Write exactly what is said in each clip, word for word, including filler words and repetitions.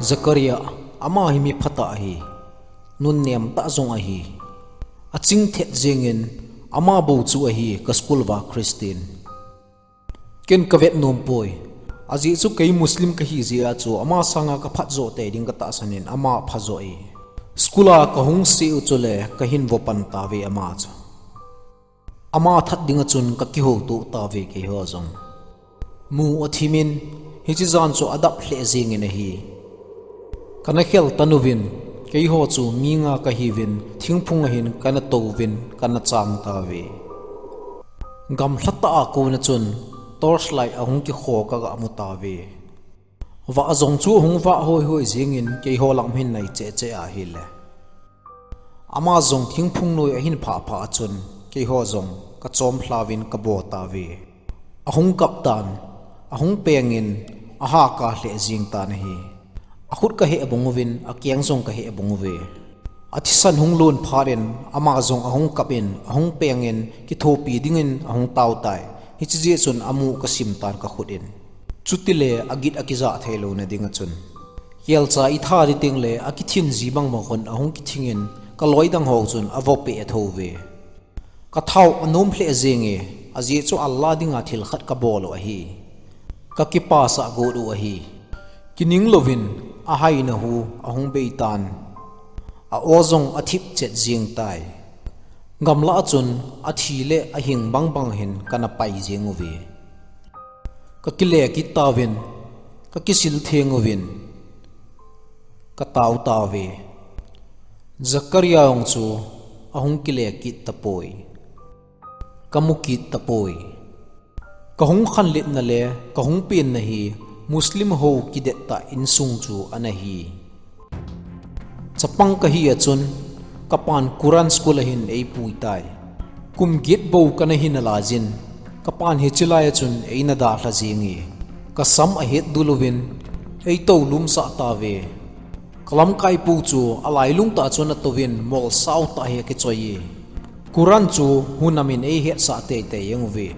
Zakaria, ama hi mi phatah ahi, nunnem tah jong ahi. Aching thet jengin, ama bou chu ahi ka school uva Christian. Ken ka vet nom poi. Ajeh chu kei Muslim kahi jeh a chu ama sanga ka phat joh tei ding ka tahsan in ama pha joh e. School a ka hung se u chule ka hin vo pan tave ama chu. Ama that ding a chun ka kihou to tave keiho jong. Mu athim in, hiche jan chu adap lheh jeng in ahi. Kana khel tan uvin, keiho chu mi nga kahiuvin, thingphung a hin kana tou vin, kana chang tave. Gamlha tah a kona chun torch light ahung kikho ka ga mu tave. Vah jong chu ahung vah hoi hoi jeng in keiho lang hin nai cheh cheh ahile. Ama jong thingphung noi ahin phah phah a chun keiho jong ka chom lhauvin ka bo tave. Ahung kap tan, ahung peng in, aha ka lheh jeng tan ahi. Akhut ka heh bung uvin, akeng jong ka heh bung uve. Athisan hung lon phat in, ama jong ahung kap in, ahung peng in, kithopi dingin ahung tao tai. Hiche jeh chun amu ka sim tan ka khut in. Chutile agit akija thei louna ding a chun. Kelcha i tha di teng le akithin ji bang bang khun ahung kithing in, ka loi dang ho chun avo pe a tho uve. Ka thao anom lheh jeng e, ajeh chu Allah dinga thil khat ka bol u ahi. Ka kipasah got u ahi. Kining louvin ahaina hu ahung bei tan. A aw jong athip chet jeng tai. Gamlah a chun athi le ahing bang bang hin kana pai jeng uve. Ka kile kit tauvin, ka kisil theng uvin, ka tao tauve. Zakaria jong chu ahung kile kit tapoi. Ka mu kit tapoi. Ka hung khanletna le ka hung penna hi Muslim ho kidettah insung chu ana hi. Chapang kahi a chun, ka pan Quran school a hin eipui tai. Kum get bou kana hi nalai jin, ka pan hiche lai a chun eina dalha jeng e. Ka sam ahet dul uvin, eitou lumsah tauve. Ka lamkai pu chu alailung tah chun atouvin, mol sao tah hi akichoi e. Quran chu hunam in eihetsah teitei jeng uve.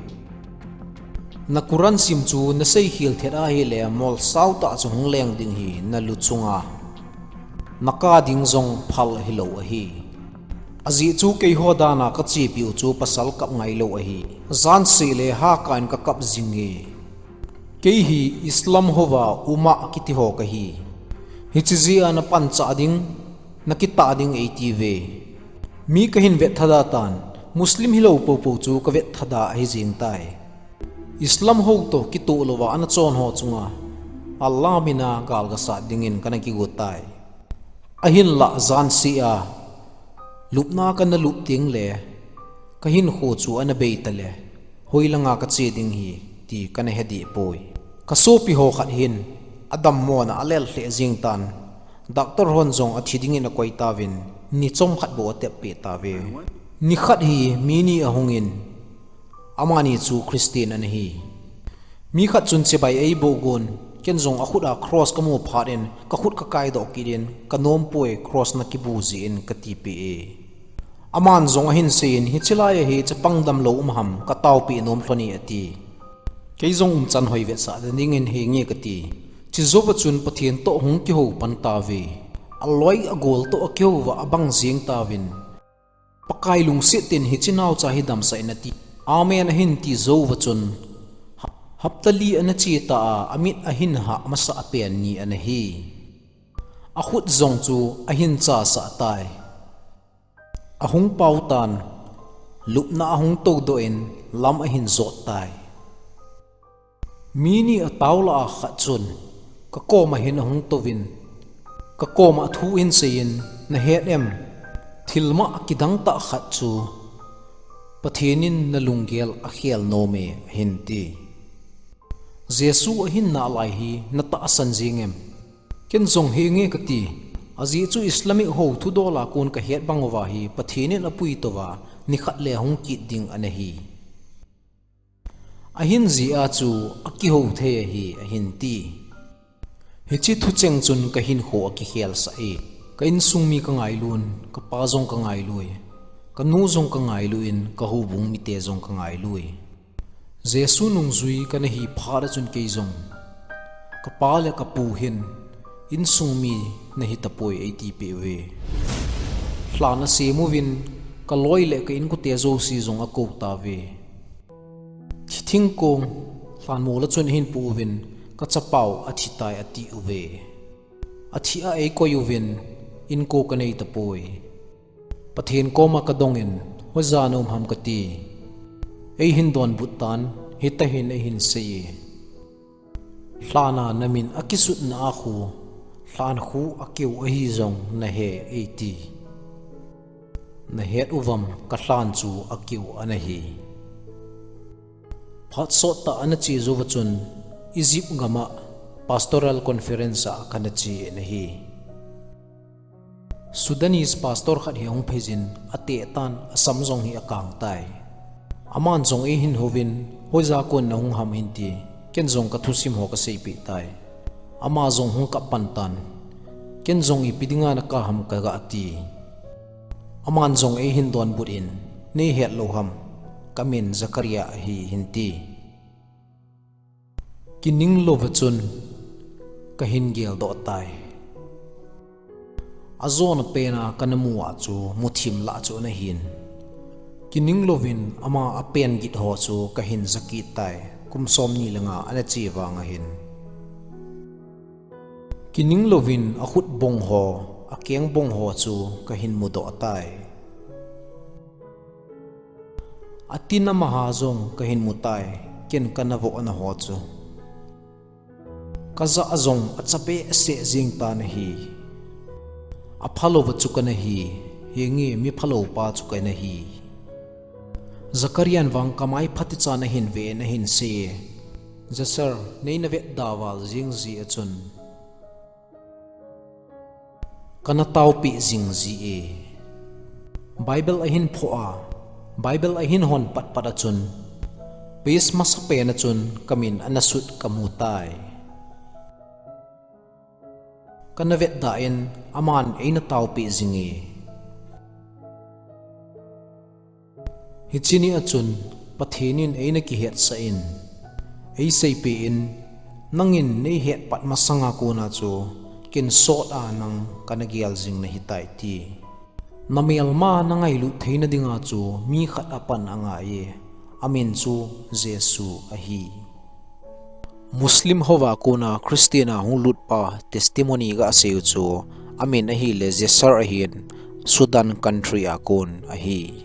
Na Quran sim chu nasei khel thet ahile, mol sao tah chu hung leng ding hi nalu chunga. Naka ding jong phal hilou ahi. Ajeh chu keiho dan a kachepiu chu pasal kap ngailou ahi. Jan seh le haka in kakap jing e. Kei hi Islam houva Umar kiti ho kahi. Hiche jeh a napanchah ding, nakitah ding eitiuve. Mi kahin vet thada tan, Muslim hilou poupou chu kavet thada ahi jeng tai. Islam ho toh kitoh louva ana chon ho chunga Allah mina gal gasat dingin kana kigot tai. Ahinlah jan seh a lupna kana lup teng le, ka hinkho chu ana bei tale, hoilanga kache ding hi ti kana he deh poi. Ka sopi ho khat hin adammona alel lheh jeng tan, doctor hon jong athi dingin akoi tauvin, ni chomkhat bou atep peh tauve. Nikhat hi mi ni ahungin, amani chu Christian ana hi. Mi khat chun chibai eiboh gon, ken jong akhut a cross kamu phat in, kakhut kakaidoh kit in, kanom poi cross nakibu jeh in katipeh e. Aman jong ahin seiyin, hiche lai a hi chapang damlou um ham, kataopeh nom lhon e ati. Kei jong umchan hoi vetsah dingin henge kati. Chujouva chun Pathen toh hung kihou pan tauve. Aloi agol toh akihouva abang jeng tauvin. Pakai lungset in hiche naocha hi damsah in ati. Amen ahin ti jouva chun, hap-, hapta li ana che ta a, amit ahin hah masah pen ni ana hi. Akhut jong chu ahin chasah tai. Ahung pao tan, lupna ahung toudoh in lam ahin jot tai. Mi ni atao lah a khat chun, kakoma hin ahung touvin, kakoma thu ahin seiyin, nahet em, thil mah kidang tah khat chu, Pathen in nalunggel akhel nom e, ahin ti. Jesu ahin nalai hi natahsan jeng em? Ken jong henge kati, ajeh chu Islamic ho thudol a kon kahet bang uva hi, Pathen in apuitouva, nikhat le ahung kit ding ana hi. Ahin jeh a chu akihou thei ahi, ahin ti. Hiche thucheng chun kahinkho akikhelsah e. Ka insung mi kangailun, kapa jong kangailui, kanu jong kangailuin, kahoubung mite jong kangailui. Jesu nungjui kana hi phat a chun kei jong, kapa le kapu hin, Insung mi nahi tapoi eiti peh uve. Lhan asem uvin, kaloi le ka inkote jouse jong akou tauve. Thithing kong lhan mol a chun ahin pu uvin, kachapau athi tai ati uve. Athi a eikoi uvin, inko kanei tapoi. Pathen koma kadongin, hoija naum ham kati. Eihin donbut tan, hitahin eihin sei e. Lhan a namin akisutna a khu, lhan khu akeu ahi jong nahe eiti. Nahet uvam, kalhan chu akeu ana hi. Phat sot tah ana che jou va chun, Egypt gam a Pastoral Conference a kana che nahi. Sudanese pastor khat hi ahung pheijin, ateh tan, asam jong hi akang tai. Aman jong eihin houvin, hoija kon nahung ham ahin ti, ken jong kathusim ho kaseipeh tai. Ama jong hung kap pan tan, ken jong ipi dinga nakap ham kaga ti. Aman jong eihin donbut in, neihet lou ham, kamin Zakaria ahi ahin ti. Kining louva chun kahin geldoh tai. Ajona pena kana mu a chu muthim lah chu ana hin. Kining louvin ama apen git ho chu kahin ja kit tai, kum somni le nga ana che vang ahin. Kining louvin akhut bong ho, akeng bong ho chu kahin mudoh tai. Atin amaha jong kahin mu tai, ken kana vohna ho chu. Kajah jong acha behseh jeng tan ahi. Aphalouva chu kana hi, henge, mi phalou pa chu kana hi. Zakarian vang kamai phatecha nahin ve in ahin sei e, Jasar, neina vetda val jeng jeh a chun kana taopeh jing ji e. Bible ahin phoh a, Bible ahin hon patpat a chun, page masapen a chun kamin ana sut kamu tai. Kana vetda in aman eina taopeh jing e. Hiche ni a chun Pathen in eina kihetsah in, eiseipeh in, nangin neihet pat masanga kona chu ken sot a nang kana gel jing nahitai ti. Namelma nangailut theina dinga chu mi khat apan angai e, amin chu Jesu ahi. Muslim houva kona Christian a hung lutpa testimony gasei u chu, amin ahile Jasar ahin, Sudan country a kon ahi.